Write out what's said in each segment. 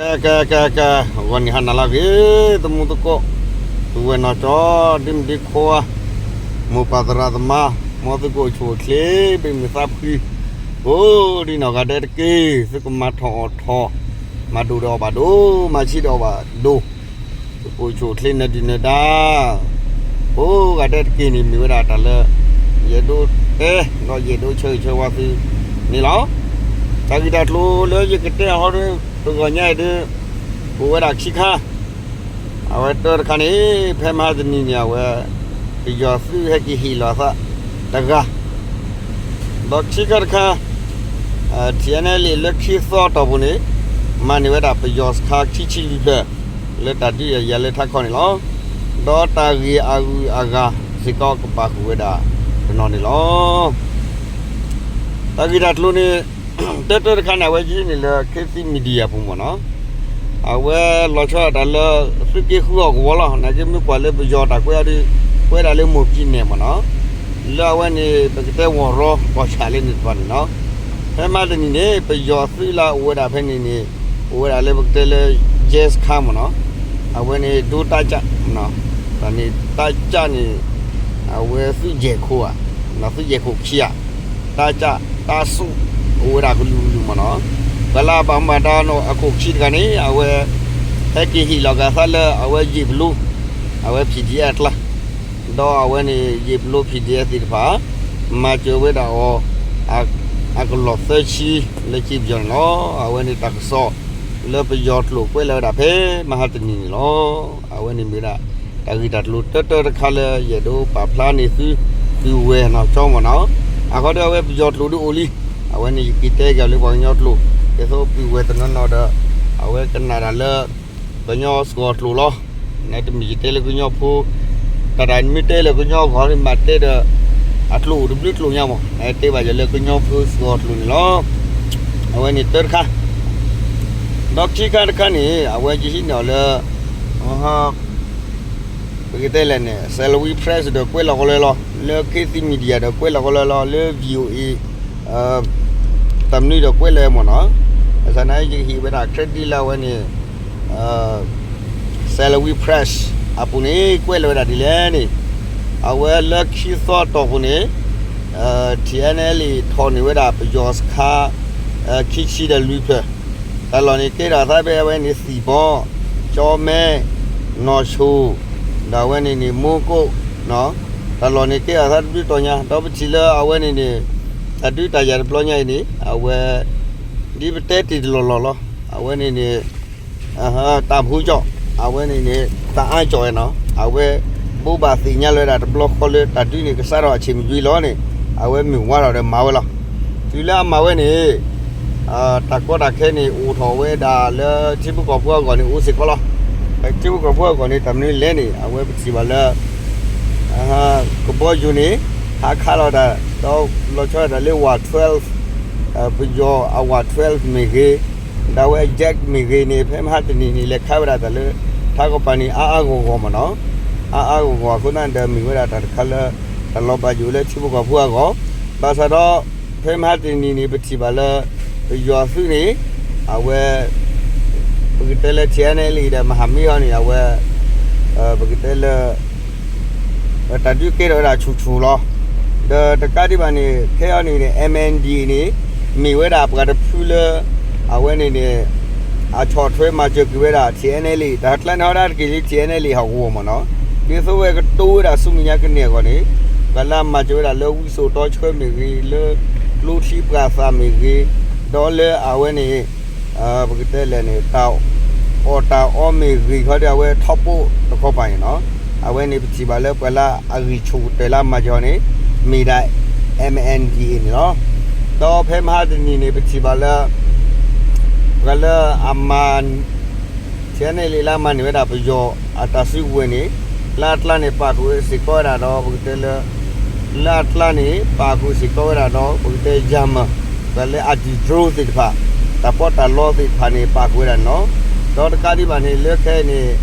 ကဲ ကဲ ကဲ ကဲ, ဂီၤနံၤဟါနၤလၢအဂ့ၤ သမူသကိး, ပုၢ်ဝဲၢ်နီၢ်ကၠီ, ဒ့မုၣ်ဒ့ခွါ, မိၢ်ပၢ်သရၣ်သမါ, မ်သုကအိၣ်ဆူၣ်အိၣ်ချ့, ဘၣ်မုာ်သးဖှံ, ကိးဒံနီၢ်ဂၤဒဲးတက့ၢ်. သုကမၤထီၣ်အီၣ်ထီၣ်, မၤဒိၣ်ဒီးအီၣ်ဘၣ်ဒိၣ်, မၤဆံးဒီးအီၣ်ဘၣ်ဒိၣ်, သုကအိၣ်ဆူၣ်အိၣ်ချ့နၢၤဒုၣ်နၢၤဒါ ကိးဂၤဒဲးတက့ၢ်န့ၣ် မ့ၢ်ဝဲဒၣ်တၢ်လၢ ယအဲၣ်ဒိးတဲ ဒီးယအဲၣ်ဒိးဆၢဂ့ၤဆၢဝါသုန့ၣ်လီၤ. တၢ်ဂ့ၢ်တၢ်ကျိၤလၢယကတဲအီၤဟီဒီး တဂီၤညါအံၤဒီး အိၣ်ဝဲဒၣ်ခံခါ, အဝဲတၢတခါန့ၣ် ဖဲမဟါတနံၤန့ၣ် အဝဲ ပယီၤသုးဟဲက့ၤဟ့ၣ်လီၤအသးတဂၤ, ဒီးခံခါတခါ ထံၣ်အဲၣ်နဲလံ လၢခံသီအတီၢ်ပူၤန့ၣ် မၤန့ၢ်ဝဲဒၣ်ပယီၤစခါခံဆံလွံၢ်ဖျၢၣ် လၢတၢ်ဒုးယၤလၢထးခီန့ၣ်လီၤ. ဒီးတၢ်ဂ့ၢ်အဂုၤအဂၤစ့ၢ်ကီးကပာ်ဃုာ်ဝဲဒၣ်တနီၤန့ၣ်လီၤ. တၢ်ဂ့ၢ်တၢ်ကျိၤန့ၣ် တၢတၢတခါန့ၣ် အဝဲယဟံးန့ၢ်လၢ Khit Thit Media ပူၤမ့ၢ်နီၤ, အဝဲလီၤဆီဒၣ်တၢ်လၢ သုးက့ဃုအီၣ်ကဝီၤလီၤ. နာ်က့မ့ၢ်ကွၢ်လၢပယီၤတၢ်ကွဲးအီၤဒီး ကွဲးဒၣ်လၢမိၢ်ကံနဲၣ်မ့ၢ်နီၤ, လၢအဝဲန့ၣ် ပကတဲဝီၤရီကီၢ်ဆၣ်လၢန့ၣ်တဖၣ်န့ၣ်နီၤ. ဖဲမဟါတနံၤန့ၣ် ပယီၤသုးလၢအအိၣ်ဝဲဒၣ်ဖဲန့ၣ်န့ၣ် အိၣ်ဝဲဒၣ်လၢပကတဲလၢ ရဲစခန်းမ့ၢ်နီၤ, အဝဲန့ၣ် ဒိတၢ်ကၢ်, တၢ်န့ၣ် တၢ်ကၢ်န့ၣ် အဝဲသုးယဲၢ်ခိၣ်ဧါ, သုးယဲၢ်ခိၣ်ခံဧါ, တၢ်ကၢ်တၢ်စူၣ် အိၣ်ဝဲဒၣ်ကလုာ်ကလုာ်မ့ၢ်နီၤ. ပှၤလၢအဘၣ်မူဘၣ်ဒါအခိၣ်ခံတဂၤန့ၣ် အဝဲ ဟဲက့ၤဟ့ၣ်လီၤက့ၤအသးလၢအဝဲယ့ၣ်ပလိ အဝဲ P D F အကျါ, ဒီးအဝဲန့ၣ် ယ့ၣ်ပလိ P D F သ့ၣ်တဖၣ် မၤစၢၤဝဲဒၣ်အီၤ အကလီၢ်သၢဆံ လၢက့ပယီၤန့ၣ်လီၤ. အဝဲန့ၣ်တၢ်ကစီၣ်လၢပယီၤကျိာ်ကွဲးလီၤဝဲဒၣ်ဖဲမဟါတနံၤန့ၣ်လီၤ. အဝဲန့ၣ်မ့ၢ်ဝဲဒၣ် တၢ်ဂ့ၢ်တၢ်ကျိၤတၢတၢတခါလၢယအဲၣ်ဒိးပာ်ဖျါန့ၢ်သု ပုၢ်ဝဲၢ်နီၢ်ကၠီမ့ၢ်နီၤ. အဃိဒီးအဝဲပယီၤကျိာ်ဒုးအိၣ်လံ, အဝဲန့ၣ်ယက့ၤတဲက့ၤလၢပှၤကညီကျိာ် ဒ်သိးပုၢ်ဝဲၢ်တနီၤနီၤဒီး အဝဲကနၣ်တၢ်လၢ ကညီစှီၤကျိာ်လီၤ. နတမ့ၢ်ယတဲလၢကညီဖိ, တၢ်တၢ်မ့ၢ်တဲလၢကညီဂီၢ်န့ၣ် မၤတဲဒီး အကျိာ်အိၣ်တဘျုးကျိာ်ညါမး, တဲဘၣ်ယၤလၢကညီဖိစှီၤကျိာ်န့ၣ်လီၤ. အဝဲန့ၣ်တၢတခါ, ဒီးခံခါတခါန့ၣ် အဝဲယဟံးန့ၢ်အီၤလၢ ပကတဲလဲၣ်န့ၣ် Salween Press ဒီးကွဲးလီၤကလၢလီၤ, လၢ Khit Thit Media ဒီးကွဲးလီၤကလၢလီၤ, လၢ VOA တၢ်မနုၤဒီးကွဲးလၢမ့ၢ်နီၤ. ဘၣ်ဆၣ်သနာ်က့ ယကဟ့ၣ်ဝဲဒၣ် credit လၢအဝဲန့ၣ် Salween Press အပူၤန့ၣ် ကွဲးလီၤဝဲဒၣ်ဒ်လဲၣ်န့ၣ်, အဝဲလၢခံသီအတီၢ်ပူၤန့ၣ် TNLA ထီၣ်န့ၢ်ဝဲဒၣ်ပယီၤစခါ ခံဆံဒီးလွံၢ်ဖျၢၣ်, တၢ်လီၢ်န့ၣ်ကဲထီၣ်အသးဖဲအဝဲန့ၣ် သံၣ်ဘီ, ကၠီမဲ, နီၢ်ဆိၣ်, ဒီးအဝဲန့ၣ်န့ၣ် မူကိၣ်, တၢ်လီၢ်န့ၣ်ကဲထီၣ်အသးတဘျုးတီၤညါ, ဒီးပထံၣ်လၢအဝဲန့ၣ်န့ၣ် တၢ်ဒုးတၢ်ယၤတဘျီညါအံၤန့ၣ် အဝဲ ဒ်ပတဲတ့ၢ်တလီၢ်လီၢ်လီၤ. အဝဲန့ၣ်န့ၣ် တၢ်ဖူကၠီၣ်, အဝဲန့ၣ်န့ၣ် တၢ်အါကၠီၣ်နီၤ, အဝဲ ဘိးဘၣ်သ့ၣ်ညါလၢဝဲဒၣ်တဘျီဃီလၢတၢ်ဒုးန့ၣ် ကစးထီၣ်အဆ့ၣ်မ့ၢ်ကွံလီၤန့ၣ် အဝဲမ့ၢ်ဝါထီၣ်ဒီးမၤဝဲလီၤ. တုၤလၢအမၤဝဲန့ၣ် တၢ်ကီတၢ်ခဲန့ၣ် အိၣ်ထီၣ်ဝဲဒၣ်လၢထံဖိကီၢ်ဖိအဂီၢ်န့ၣ် အိၣ်စ့ၢ်ကီးလီၤ. ထံဖိကီၢ်ဖိအဂီၢ်န့ၣ် တၢ်မနုၤလဲၣ်န့ၣ် အဝဲပထံၣ်ဘၣ်လၢ ကဘီယူၤန့ၣ် ဟးခးလီၤတၢ် ဒီးလီၤဆီဒၣ်တၢ်လၢ ဝး twelve, ပယီၤအဝး twelve မ့ၢ်ဂ့ၤ, ဒီးအဝဲ Yak မ့ၢ်ဂ့ၤန့ၣ် ဖဲမဟါတနံၤန့ၣ် လဲၤခးဝဲဒၣ်တၢ်လၢ ထးကပၤန့ၣ် အါအါဂီၢ်ဂီၢ်မ့ၢ်နီၤ, အါအါဂီၢ်ဂီၢ်အဃိသတးဒီး မ့ၢ်ဝဲဒၣ်တၢ်တခါလၢ တၢ်လီၤဘၣ်ယိၣ်လၢထံဖိကီၢ်ဖိအဂီၢ်, ဘၣ်ဆၣ်ဒီး ဖဲမဟါတနံၤန့ၣ် ပထံၣ်ဘၣ်လၢ ပယီၤသုးန့ၣ် အဝဲ ပကတဲလၢ TNLA ဒီး မဟာမိတ် ဟီန့ၣ် အဝဲ ပကတဲလၢ တၢ်ဒုးကဲထီၣ်ဝဲဒၣ်ဆူၣ်ဆူၣ်လီၤ. ဒီးတကးဒံးဘၣ်န့ၣ် ခဲအံၤန့ၣ် MNDAA န့ၣ် မ့ၢ်ဝဲဒၣ်ပှၤတဖုလၢ အဝဲန့ၣ်န့ၣ် အဆီၣ်ထွဲမၤစၢၤက့ၤဝဲဒၣ် TNLA တၢ်ကျါန့ၣ် ဟီဒၣ်တက့ၢ်လံ TNLA ဟီၣ်ကဝီၤမ့ၢ်နီၤ, ဒ်သိးဝဲကတိၤဝဲဒၣ်ဆူမဲာ်ညါကန့ၢ်အဂီၢ်န့ၣ် ပှၤလၢအမၤစၢၤဝဲဒၣ်လၢဝံစိာ်တီဆှၢမ့ၢ်ဂ့ၤ, လၢကျိချံပှာ်သၣ်မ့ၢ်ဂ့ၤ, ဒီးလၢအဝဲန့ၣ် ပကတဲလဲၣ်န့ၣ် တၢ်အီၣ်တၢ်အီမ့ၢ်ဂ့ၤခီဒီး အဝဲထီဘိတခီပၤန့ၣ်နီၤ, အဝဲန့ၣ်ပထံၣ်ဘၣ်လၢပှၤလၢအဂံၢ်ဆူၣ်ကတၢၢ်လၢအမၤစၢၤန့ၣ် မ့ၢ်ဒၣ် MNDAA န့ၣ်လီၤ. ဒီးဖဲမဟါတနံၤန့ၣ် ပထံၣ်ဘၣ်လၢ ပှၤလၢအမၤ TNLA လၢအမၤန့ၢ်ဝဲဒၣ်ပယီၤအတၢ်စုကဝဲၤန့ၣ် လၢအကျါန့ၣ် ပာ်ဃုာ်စ့ၢ်ကီးဝဲဒၣ်ဒီး ပကတဲလၢ လၢအကျါန့ၣ် ပာ်ဃုာ်စ့ၢ်ကီးဝဲဒၣ်ဒီး ပကတဲ German ပှၤလၢ anti-drone သ့ၣ်တဖၣ် တၢ်ပီးတၢ်လီသ့ၣ်တဖၣ်န့ၣ် ပာ်ဃုာ်ဝဲဒၣ်န့ၣ်လီၤ. ဒီးတကးဒံးဘၣ်န့ၣ် လၢခဲအံၤန့ၣ်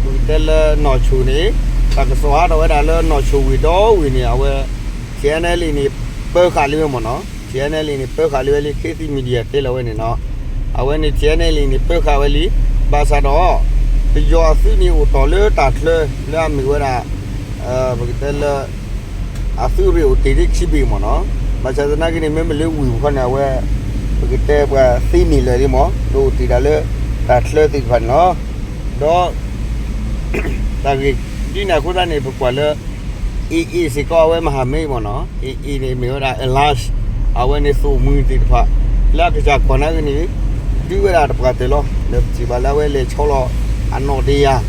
ပကတဲလၢနီၢ်ဆိၣ်န့ၣ် တၢ်ကစီၣ်ဟးထီၣ်ဝဲဒၣ်လၢနီၢ်ဆိၣ်ဝ့ၢ်ဒီဝ့ၢ်န့ၣ် အဝဲ TNLA န့ၣ် ပၢဃာ်လံဝဲမ့ၢ်နီၤ, TNLA န့ၣ် ပၢဃာ်လံဝဲလၢ Khit Thit Media တဲလီၤဝဲန့ၣ်နီၤ, အ အဝဲန့ၣ် ထံၣ်အဲၣ်နဲၣ်လံန့ၣ် ပၢဃာ်ဝဲလံ. ဘၣ်ဆၣ်ဒီး ပယီၤအသုးန့ၣ်အိၣ်တီၢ်လၢတၢ်ချၢလၢအမ့ၢ်ဝဲဒၣ် ပကတဲလၢ အသုးရ့ၣ်အိၣ်တ့ၢ်ဒ်ခံဘ့ၣ်မ့ၢ်နီၤ. ဘၣ်ဆၣ်သနာ်က့န့ၣ် မ့မ့ၢ်လၢဝ့ၢ်ပူၤခီန့ၣ် အဝဲ ပကတဲပှၤသ့န့ၢ်လၢာ်လံမ့ၢ် ဒီးအိၣ်တ့ၢ်ဒၣ်လၢတၢ်ချၢသ့ၣ်တဖၣ်န့ၣ်လီၤ. ဒီး တၢ်ဂ့ၢ်ဒ်န့ၣ်အဃိသတးန့ၣ် ပကွၢ်လၢ AA စ့ၢ်ကီး အဝဲမၤဟးမ့ၢ်မ့ၢ်နီၤ AA န့ၣ်မ့ၢ်ဝဲဒၣ် အလါ အဝဲန့ၣ်သိၣ်မှံသ့ၣ်တဖၣ် လၢအကစၢ်ကီၢ်နာ်က့န့ၣ် ဒုးဝဲဒၣ်တပှၢ်တၢၢ်လီၤ. ဒီးပထံၣ်ဘၣ်လၢအဝဲလဲၤဆီလီၤအနီၣ်တယၢ်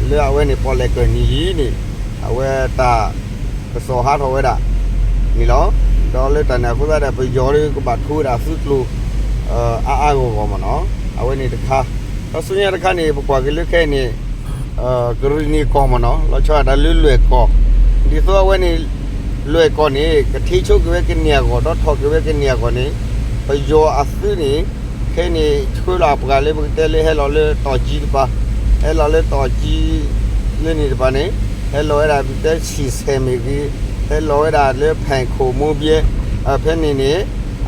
လၢအဝဲန့ၣ်ပီၣ်လဲၣ်ကၢၢ်နံၤလံန့ၣ် အဝဲတၢ် ကစီၣ်ဟးထီၣ်ဝဲဒၣ်န့ၣ်လီၤ. ဒီးလၢတၢ်န့ၣ်အဃိသတးဒီး ပယီၤဒီးကဘၣ်ထိဝဲဒၣ်သုးကျိၤ အါအါဂီၢ်ဂီၢ်မ့ၢ်နီၤ အဝဲန့ၣ်တခါ ဒီးဆူညါတခါန့ၣ် ပကွၢ်က့ၤလၢခဲအံၤန့ၣ် ကရံၣ်နံၣ်ကီၢ်မ့ၢ်နီၤ လီၤဆီဒၣ်တၢ်လၢလွဲၢ်ကီၢ် ဒ်သိးအဝဲန့ၣ် လွဲၢ်ကီၢ်န့ၣ် ကထ့ဆိက့ၤဝဲကန့ၢ်အဂီၢ် ဒီးထီၣ်က့ၤဝဲကန့ၢ်အဂီၢ်န့ၣ် ပယီၤအသုးန့ၣ် ခဲအံၤန့ၣ် ဆှၢလီၤအပှၤလၢပကတဲလၢဟဲလီၤလၢတီၢ်ကံတပၤ ဟဲလီၤလၢတီၢ်ကံ လၢန့ၣ်တပၤန့ၣ် ဟဲလီၤဝဲဒၣ်ပတဲဆံၣ်ဆဲၣ်မ့ၢ်ဂ့ၤ ဟဲလီၤဝဲဒၣ်လၢဖဲၣ်ခိၣ်မိၢ်ဘဲ ဖဲန့ၣ်န့ၣ်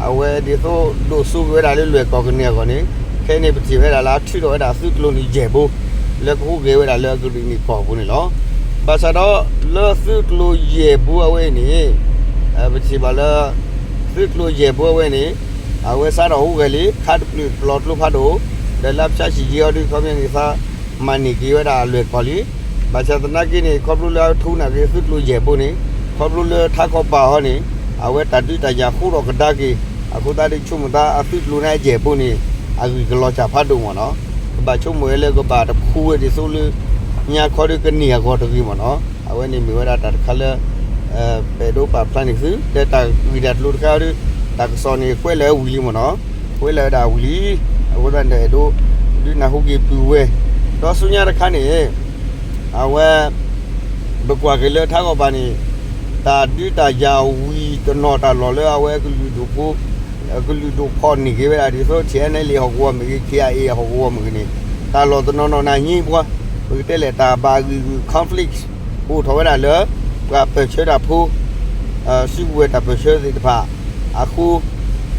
အဝဲဒ်သိးဒိၣ်စိက့ၤဝဲဒၣ်လၢလွဲၢ်ကီၢ်ကန့ၢ်အဂီၢ်န့ၣ် ခဲအံၤန့ၣ် ပထံၣ်ဝဲဒၣ်လၢအထုးထီၣ်ဝဲဒၣ်သုးကျိၤန့ၣ်ယဲၢ်ဘိ လၢကဟူးဂဲၤဝဲဒၣ်လၢအကရံၣ်နံၣ်ကီၢ်အပူၤန့ၣ်လီၤ. ဘၣ်ဆၣ်ဒီးလၢသုးကျိၤယဲၢ်ဘိအဝဲအံၤန့ၣ် ပထံၣ်ဘၣ်လၢ သုးကျိၤယဲၢ်ဘိအဝဲန့ၣ် အဝဲစးထီၣ်ဟူးဂဲၤလံ ခါတပျုာ်တပျီၤကျိဖးဒိၣ် ဒီးလၢအဖၠၣ်ဆံၣ်ယံၤအီၤဒုး ခီပညီန့ၣ်သး မၤန့ၢ်က့ၤဝဲဒၣ်အလွဲၢ်ကီၢ်လံ. ဘၣ်ဆၣ်သနာ်က့န့ၣ် ခီဖျိလၢအထူးနာ်က့သုးကျိၤယဲၢ်ဘိန့ၣ် ခီဖျိလၢထးခီပၤဟီန့ၣ် အဝဲတၢ်ဒုးတၢ်ယၤဃိထီၣ်ကဒါက့ၤ အဃိသတးဒ်ဆိကမိၣ်သးအသုးကျိၤန့ၣ်အယဲၢ်ဘိန့ၣ် အဂံၢ်ကလီၤစၢ်ဖးဒိၣ်မ့ၢ်နီၤ ကဘၣ်ဆိကမိၣ်ဝဲလၢကဘၣ်တခူဝဲဒ်သိးလၢ ညါခီဒုးကန့ၢ်အဂီၢ်တဂ့ၤမ့ၢ်နီၤ အဝဲန့ၣ်မ့ၢ်ဝဲဒၣ်တၢ်တခါလၢ ပအဲၣ်ဒိးပာ်ဖျါန့ၢ်သု လၢတၢ်ဂ့ၢ်တၢ်ကျိၤတခါအီၤဒုး တၢ်ကစီၣ်န့ၣ်ကွဲးလၢာ်ဝံၤလံမ့ၢ်နီၤ ကွဲးလၢာ်ဝဲဒၣ်ဝံၤလံ အဃိသတးန့ၣ်အဲၣ်ဒိး ဒုးနၢ်ဟူက့ၤပုၢ်ဝဲၢ် ဒီးဆူညါတခါန့ၣ် အဝဲ ပကွၢ်က့ၤလၢထးခီပၤန့ၣ် တၢ်ဒုးတၢ်ယၤဝံၤတနီၤတၢ်လီၢ်လၢအဝဲကလုာ်ဒိၣ်ဖိ ကလုာ်ဒိၣ်ဖီၣ်န့ၢ်က့ၤဝဲဒၣ်ဒ်သိး ထံၣ်အဲၣ်နဲၣ်လံဟီၣ်ကဝီၤမ့ၢ်ဂ့ၤ ခ့ၣ်အ့ၣ်ဟီၣ်ကဝီၤမ့ၢ်ဂ့ၤန့ၣ် တၢ်လီၢ်တနီၤနီၤန့ၣ်အငြိမ်ပွါ ပကတဲလဲၣ်တၢ်ဘၣ်အဂ့ၢ်ဂုာ် conflict အိၣ်ထီၣ်ဝဲဒၣ်လၢ ပှၤပၢၢ်ဆၢတၢ်ဖိ စုကဝဲၤတၢ်ပၢၢ်ဆၢသ့ၣ်တဖၣ် အဃိ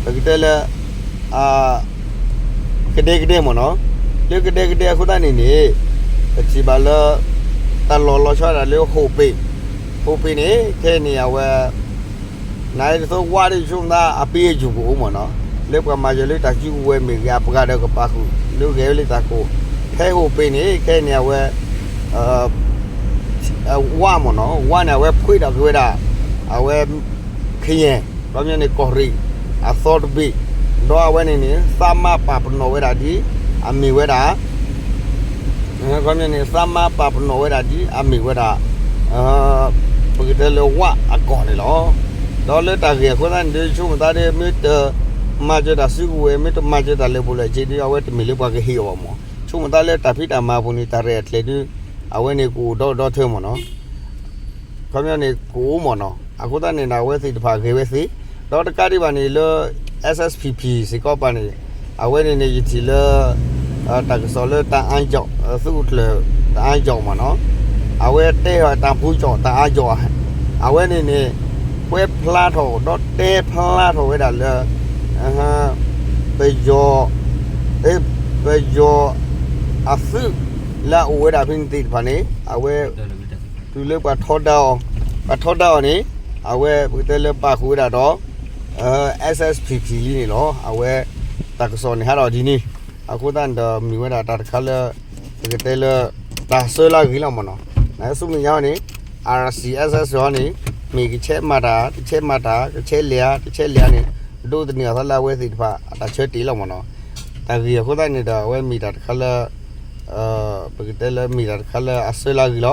ပကတဲလၢ ကဒဲကဒဲမ့ၢ်နီၤ လၢကဒဲကဒဲအဃိသတးန့ၣ်န့ၣ် ပထံၣ်ဘၣ်လၢ တၢ်လီၢ်လီၤဆီဒၣ်တၢ်လၢဟိၣ်ပ့ၤ ဟိၣ်ပ့ၤန့ၣ် ခဲအံၤန့ၣ် အဝဲ နဒ်သိးဝါဒ်ဆိကမိၣ်သးအပ့ၤအယူၢ်ကအိၣ်မ့ၢ်နီၤ လၢပှၤမၤစၢၤလၢတၢ်စုကဝဲၤမ့ၢ်ဂ့ၤ အပှၤဒီးကပာ်ဃုာ် လၢဂဲၤဝဲလၢတၢ်ကိၢ် ဖဲဟိၣ်ပ့ၤန့ၣ် ခဲအံၤန့ၣ် အဝဲ ဝါမ့ၢ်နီၤ ဝါန့ၣ် အဝဲဖှ့ဒီးက့ၤဝဲဒၣ် အဝဲ ခယဲၢ် ခီပညီန့ၣ် ကီၢ်ရ့ၣ် အသီတဘ့ၣ် ဒီးအဝဲန့ၣ်န့ၣ် သးမါပာ်ပနီၣ်ဝဲဒၣ်ဒ် အမ့ၢ်ဝဲဒၣ် ခီပညီန့ၣ် သးမါပာ်ပနီၣ်ဝဲဒၣ်ဒ် အမ့ၢ်ဝဲဒၣ် ပကတဲလၢဝါအကီၢ်န့ၣ်လီၤ. ဒီးလၢတၢ်ဂ့ၢ်အဃိသတးန့ၣ်ဒုး ဆိကမိၣ်သးဒ် မ့ၢ်တမၤစၢၤတၢ်စုကဝဲၤ မ့ၢ်တမၤစၢၤတၢ်လၢာ်ဘူၣ်လၢာ်စ့ဒုး အဝဲတမ့ၢ်လၢပှၤကဟ့ၣ်အီၤဘၣ်မ့ၢ် ဆိကမိၣ်သးလၢတၢ်ဖံးတၢ်မၤအပူၤန့ၣ် တၢ်ရဲၣ်အကျဲၤဒုး အဝဲန့ၣ်ကအိၣ်ဒီဒီထၢမ့ၢ်နီၤ ခီပညီန့ၣ် ကအိၣ်မ့ၢ်နီၤ အဃိသတးန့ၣ်ဒီး အဝဲသ့ၣ်တဖၣ်ဂဲၤဝဲသ့ ဒီးတကးဒံးဘၣ်န့ၣ်လၢ S S P P စ့ၢ်ကီးပၤန့ၣ် အဝဲန့ၣ်န့ၣ် ယထံၣ်လၢ တၢ်ကစီၣ်လၢတၢ်အါကၠီၣ် သုးခိၣ်ကျၢၢ် တၢ်အါကၠီၣ်မ့ၢ်နီၤ အဝဲတဲအီၤတၢ်ဖူကၠီၣ် တၢ်အါကၠီၣ် အဝဲန့ၣ်န့ၣ် ကွဲးဖျါထီၣ်ဒီးတဲဖျါထီၣ်ဝဲဒၣ်လၢ ပယီၤ ပယီၤ အသုး လၢအအိၣ်ဝဲဒၣ်ဖဲန့ၣ်သ့ၣ်တဖၣ်န့ၣ် အဝဲ တုၤလၢပှၤထီဒါအီၤ ပှၤထီဒါအီၤန့ၣ် အဝဲပကတဲလၢပာ်ဃုာ်ဝဲဒၣ်ဒီး S S P P လံန့ၣ်လီၤ. အဝဲ တၢ်ကစီၣ်န့ၣ်ဟးထီၣ်ဒ်န့ၣ် အဃိသတးန့ၣ်ဒီးမ့ၢ်ဝဲဒၣ်တၢ်တခါလၢ ပကတဲလၢ တၢ်ဆၢလၢအဂ့ၤလီၤမ့ၢ်နီၤ. နဆူမဲာ်ညါန့ၣ် R C S S ဟီန့ၣ် မ့ၢ်ကဆဲးမၤတၢ် တဆဲးမၤတၢ် ကဆဲးလဲၤဧါ တဆဲးလဲၤဧါန့ၣ် ဒိးသန့ၤအီၤသးလၢအဝဲသ့ၣ်တဖၣ် အတၢ်ဆၢတဲာ်လီၤမ့ၢ်နီၤ. တၢ်ဂ့ၢ်အဃိသတးန့ၣ်ဒီး အဝဲမ့ၢ်တၢ်တခါလၢ ပကတဲလၢမ့ၢ်တၢ်တခါလၢအဆၢလၢအဂ့ၤလီၤ.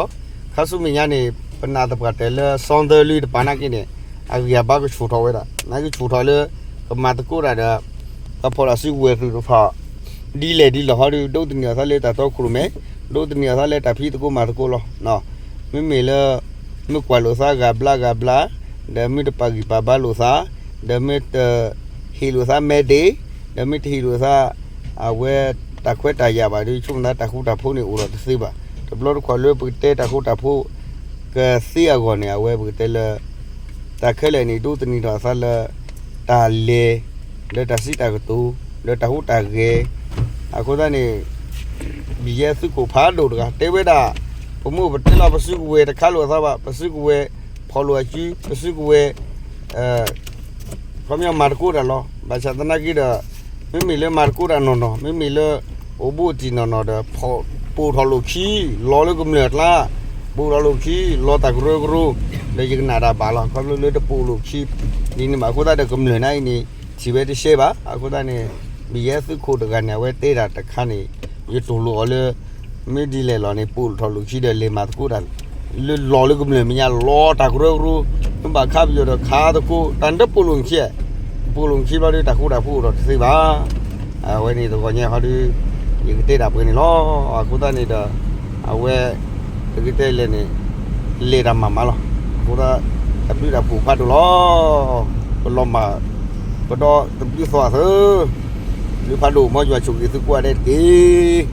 ခါဆူမဲာ်ညါန့ၣ် ပနာ်သပှၢ်တၢၢ်လၢ စီၤသၢလွံၢ်တပၤနာ်က့န့ၣ် အဂံၢ်အဘါကဆူၣ်ထီၣ်ဝဲဒၣ် နာ်က့ဆူၣ်ထီၣ်လၢ ကမၤသကိးတၢ်ဒီး ပှၤဖီၣ်တၢ်စုကဝဲၤသ့ၣ်တဖၣ် ဒ်လဲၣ်ဒ်လဲၣ်ဟီဒီး ဒိးသန့ၤအီၤသးလၢတၢ်တီခိၣ်ရိၣ်မဲ ဒိးသန့ၤအီၤသးလၢတၢ်ဖံးသကိးမၤသကိးလီၤ. မ့မ့ၢ်လၢ မ့ၢ်ကွၢ်လိာ်သးဂၤဘျါဂၤဘျါ ဒီးမ့ၢ်တပာ်ဂံၢ်ပာ်ဘါလိာ်သး ဒီးမ့ၢ်တ ဟ့ၣ်လိာ်သးမဲဒ့ ဒီးမ့ၢ်တဟ့ၣ်လိာ်သး အဝဲတၢ်ခွဲးတၢ်ယာ်ဘၣ်ဒီး ဆိကမိၣ်သးတၢ်ဃူတၢ်ဖိးန့ၣ်အိၣ်ဒီးတသ့ဘၣ်. တဘျီတခီၣ်လၢပကတဲတၢ်ဃူတၢ်ဖိး ကသ့အဂီၢ်န့ၣ် အဝဲပကတဲလၢ တၢ်ခဲလၢာ်န့ၣ် ဒိးသန့ၤထီၣ်အသးလၢ တၢ်လဲၤ လၢတၢ်စံးတၢ်ကတိၤ လၢတၢ်ဟူးတၢ်ဂဲၤ အဃိသတးန့ၣ် ဘံၣ်ယဲသုးခိၣ်ဖးဒိၣ်တဂၤ တဲဝဲဒၣ် ပမ့ၢ်ပတဲလီၤပစုကဝဲၤတခါလိာ်အသးဘၣ်, ပစုကဝဲၤဖီၣ်လိာ်အစု, ပစုကဝဲၤ ခီပညီမၤသကိးတၢ်လီၤ. ဘၣ်ဆၣ်သနာ်က့ဒီး မ့မ့ၢ်လၢမၤသကိးတၢ်နီၢ်နီၢ်, မ့မ့ၢ်လၢအိၣ်ဘူးအိၣ်တံၢ်နီၢ်နီၢ်ဒီး ပိာ်ထီၣ်လိာ်ခံ, လီၤလၢကမျၢၢ်အကျါ, ပိာ်ထီၣ်လိာ်ခံ, လီၤတၢ်ကရၢကရိ, ဒီးယကနၣ်တၢ်ဘၣ်လီၤ. ခီဖျိလၢတပိာ်လိာ်ခံ ဒ်န့ၣ်ဘၣ်အဃိသတးဒီး ကမျၢၢ်နၤအံၤန့ၣ် ထံၣ်ဝဲတရှဲဘၣ်. အဃိသတးန့ၣ် ဘံၣ်ယဲသုးခိၣ်တဂၤန့ၣ် အဝဲတဲတၢ်တခါန့ၣ် ယတိၢ်လိာ်အီၤလၢ မ့ၢ်ဒ်လဲၣ်လီၤန့ၣ် ပိာ်ထီၣ်လိာ်ခံဒီး လဲၤမၤသကိးတၢ် လၢလီၢ်လၢကမျၢၢ်မဲာ်ညါ လီၤတၢ်ကရၢကရိ, မ့ၢ်ဘၣ်ခါပယီၤဒီးခးသကိး တၢ်နၢပိာ်လိာ်ခံ, ပိာ်လိာ်ခံဘျီဒီး တၢ်ဃူတၢ်ဖိးအိၣ်ဒီးတသ့ဘၣ်. အဝဲန့ၣ်တဂီၤညါဟီဒီး ယကတဲတၢ်ပှဲၤန့ၣ်လီၤ. အဃိသတးန့ၣ်ဒီး အဝဲ ပကတဲလဲၣ်န့ၣ် လဲၤတၢ်မၤမးလီၤ. အဃိသတး တၢ်ဘျုးတၢ်ဖှိၣ်ဖးဒိၣ်လီၤ. ပလီၤမၢ် ပဒီတဘျုးသီအသၢ ဘျုးဖးဒိၣ် မ်ယွၤဆိၣ်ဂ့ၤသုကိးဂၤဒဲးတက့ၢ်.